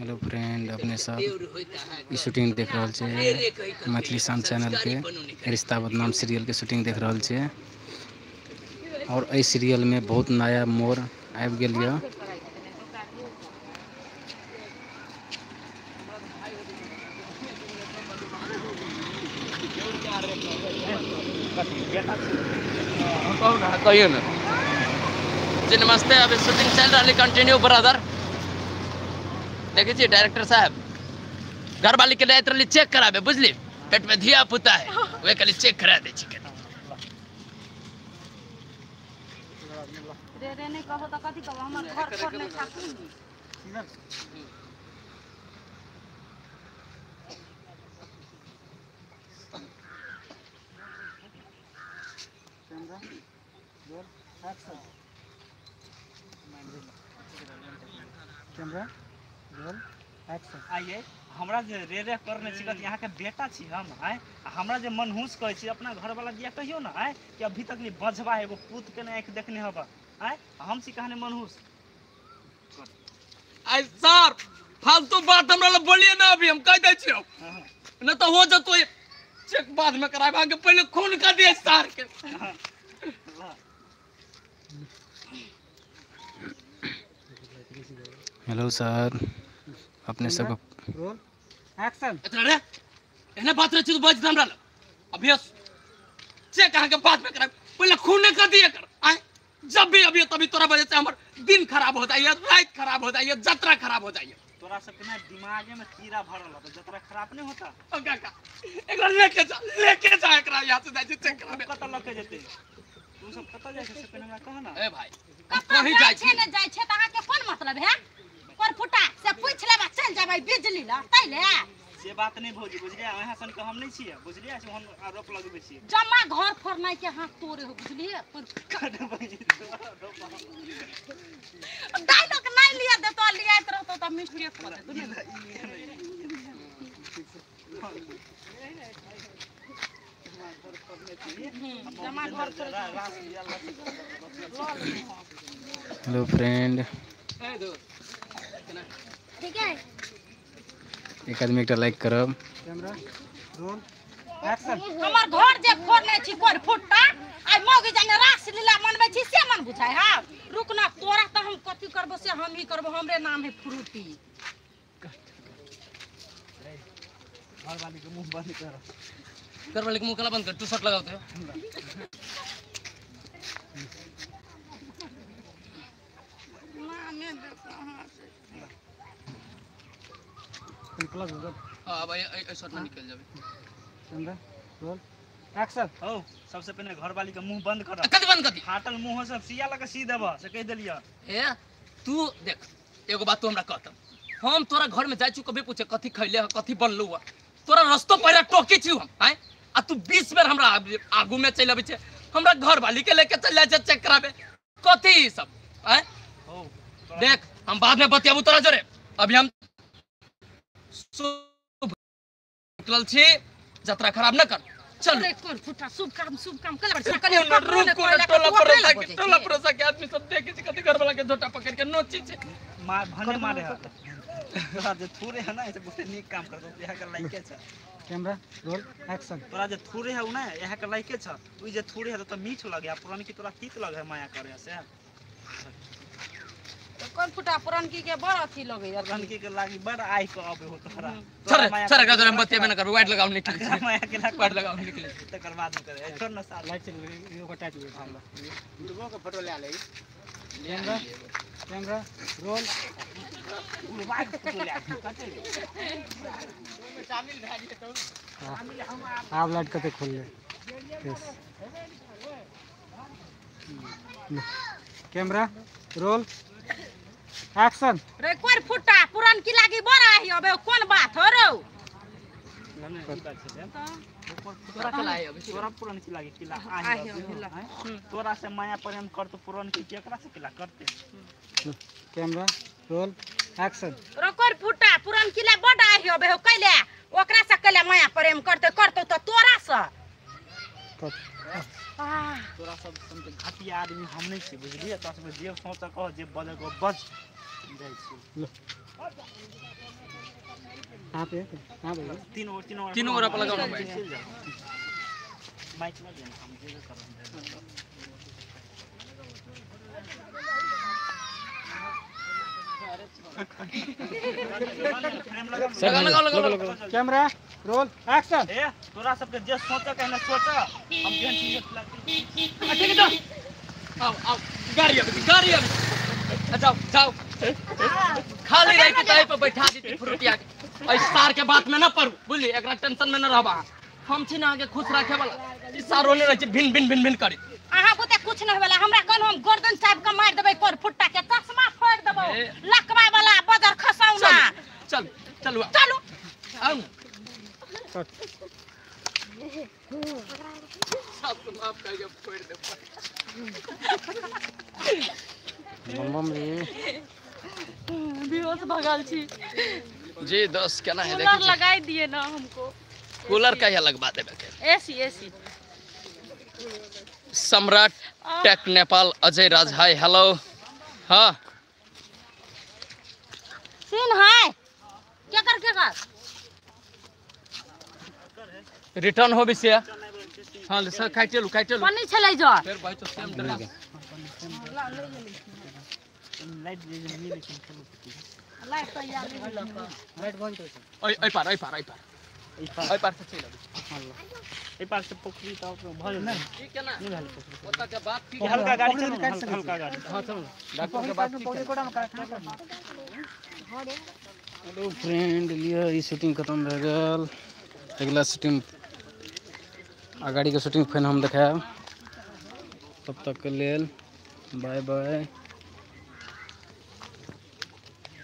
Hello friend, अपने सब ई shooting देख रहल छे मैथिली शान चैनल के रिश्ता बदनाम सीरियल के शूटिंग देख रहल छे। और एहि सीरियल में बहुत नया मोड़ आबि गेल ये। कहियो ना जी। नमस्ते, अभी शूटिंग चल रहा है कंटिन्यू ब्रदर। देखे डायरेक्टर साहब घर वाली के लिए चेक कराबे, बुझली पेट में धिया पुता है वे कल चेक करा दे छी। रे रे नहीं कहो तो कथी कहो, हमर घर पर नहीं छापू। Camera roll action, camera roll action. आइए हमरा जे रे रे करने छी यहाँ के बेटा छी हम आए, हमरा जे मनहूस कहै छी अपना घर वाला दिया कहियो ना आए कि अभी तक नहीं बजबा एगो पूत के नहीं आँख देखने हबा आए, हम छी कहने मनहूस। आइ सर फालतू बात हमरा ल बोलिए ना, अभी हम कह दै छियो न तो हो जतो चेक बाद में कराब, आगे पहले खून कर दिए सर के। हेलो सर, अपने सब रोल एक्शन। इतना रे एने बात रे छी बज हमरा ल अभी चेक अहाँ के बाद में कराब, पहले खून कर दिए कर आए। जब भी अभी तभी तोरा वजह से हमर दिन खराब हो जाइए, रात खराब हो जाइए, जतरा खराब हो जाइए। तोरा सब के ना दिमागे में कीड़ा भरल है, जतरा खराब नहीं होता। ओ काका एकरा लेके जा, लेके जा एकरा यहाँ से जाय चेक कराबे। कत लके जेते तू सब कत जाय से पहले हमरा कह ना। ए भाई कहीं जाय छै ने जाय छै त अहाँ के कोन मतलब है? पर फुटा से पूछ लेबा चल जाबै बिजली ल तै ले। से बात नहीं भौजी, बुझलिए अहाँ सन के हम नहीं छियै, बुझलिए से हम आरोप लगबै छियै। जमा घर फोड़नाइ के हाथ तोड़े हो, बुझलिए डायलॉग नहीं लिया दे तो लियाइत रहतो त मिस्टेक कर दे। जमा घर हेलो फ्रेंड, ठीक है एक आदमी एक लाइक करब। Camera roll action. हमर घर जे फोड़ने छी कोर फुट्टा आइ मौगी जाने रास लीला मनबै छी से मन बुझाय। हां रुक ना, तोरा त हम कथी करबो से हम ही करबो, हमरे नाम है फ्रूटी। घर वाली के मुंह बंद कर, घर वाले के मुंह कला बंद कर, तू शर्ट लगाओ तो। मामे देखो हां से क्लोज हो। हां भाई ए शर्ट ना निकल जाबे। Camera roll action. हो सबसे पहले घर वाली के मुंह बंद कर। कथि बंद कर दी? फाटल मुंह सब सिया लगे सी देबा से कह देलिया। ए तू देख एगो बात तू हमरा कहत, हम तोरा घर में जाय छु कभी पूछे कथि खइले ह कथि बनलौ ह, तोरा रस्तो पहिरा टोकी छु हम आए, आ तू 20 बेर हमरा आगू में चल आबै छे, हमरा घर वाली के लेके चल जाय छे चेक कराबे कथि ई सब आए। हो देख हम बाद में बतियाबू तोरा जोरे, अभी हम निकलल छी, जतरा खराब न कर। चल कोन फुटा शुभ काम कर टोला पड़ोसा के आदमी सब देखे छी कथि घर वाला के झोटा पकड़ के नोची छे। मार भने मारे है तोरा जे थूरे है ना, ऐसे बहुत नीक काम करतो यहाँ के लाइके छ। Camera roll action. तोरा जे थूरे है उ ना यहाँ के लाइके छ, उ जे थूरे है त मीठ लगे, पुरान की तोरा तीत लगे माया करे से। तो कोन फुटा पुरानकी के बड़ अथी लगे यार, पुरानकी के लागी बड़ आइ के अबे हो तोरा। सर सर का हम बतियाबे न करबे, वाइट लगाव निकले माया के लाग वाइट लगाव निकले तकर बाद में करे। छोड़ ना साल लाइट चल एगो टाइट हो हमरा बुढ़बो के फोटो ले ले। कैमरा कैमरा रोल बुढ़बा के फोटो ले कते में शामिल भए जेतौ। आब लाइट कते खोल ले। Camera roll action. रे कोर फुटा पुरान की लागी बड़ आही अबे कोन बात हो रो? तोरा कला है अबे तोरा पुरान की लागी किला आही अबे तोरा से माया प्रेम करतो पुरान की केकरा से किला करते। Camera roll action. रे कोर फुटा पुरान की ला बड़ आही अबे हो कैले ओकरा से कैले माया प्रेम करते करतो त तोरा से। तोरा सब घटिया आदमी हम नहीं छी, बुझलिए? तोरा सब जे सोच कह जे बजे को बज। जाइ छी। कहाँ पे कहाँ पे? तीन तीनों गोरा पर लगाओ ना मोबाइल। चलि जाउ। माइक लऽ लिअ ने, हम जेबे करब। लगाओ लगाओ लगाओ लगाओ। Camera roll action. ए तोरा सबके जे सोचऽ के है ने सोचऽ, हम केहन चीज आ, ठीक है, जाओ। आओ आओ, गाड़ी अबै छै, गाड़ी अबै छै। आ, जाओ जाओ, खाली रह के तहे पर बैठा देती फुरुटिया के। एहि सार के बात में न पड़ू, बुझली? एकरा टेंशन में न रहबा। हम छी ना अहाँके खुश राखे वाला। ई सार ओने रहै छै भिन भिन भिन भिन करे। अहाँ बुते कुछ नहीं होला, हमरा कहनु हम गर्दन साहब के मार देबै, कर फुट्टा के चश्मा फोड़ देबो, ए। लकवा वाला बजर खसाउना। चल चल चलू। चलू। आउ ने। सब माफ करके फोड़ देबै। बम बम रे। बेहोश भगल छी। जी दोस्त, केना है? कूलर देखै छी। लगाई दिए ना हमको। कूलर कहिया लगवा देबै के? AC AC. Samrat tech Nepal, Ajay Raj, hi hello. हाँ सीन है क्या कर के कर रिटर्न होबे से। हाँ सर, काटि लू काटि लू। पन्नी छलै जर। फेर भाई तो सेम ड्रेस। लाइट जे मिलै छै चलू। लाइट तो यार लाइट बंद कर। ओइ ओइ पार, ओइ पार, ओइ पार, ओइ पार से चलि आबू। एहि पार से पोखरी तऽ भऽ जेतै। ई केना? नहि भेल पोखरी। ओतऽ के बात की? हल्का गाड़ी चलू, हल्का गाड़ी। हाँ चलू, डॉक्टर के बात की? हेलो फ्रेंड, लिअ ई शूटिंग खत्म भए गेल। अगिला शूटिंग अगाड़ीके शूटिंग फेर हम देखायब। तब तकके लेल बाय बाय।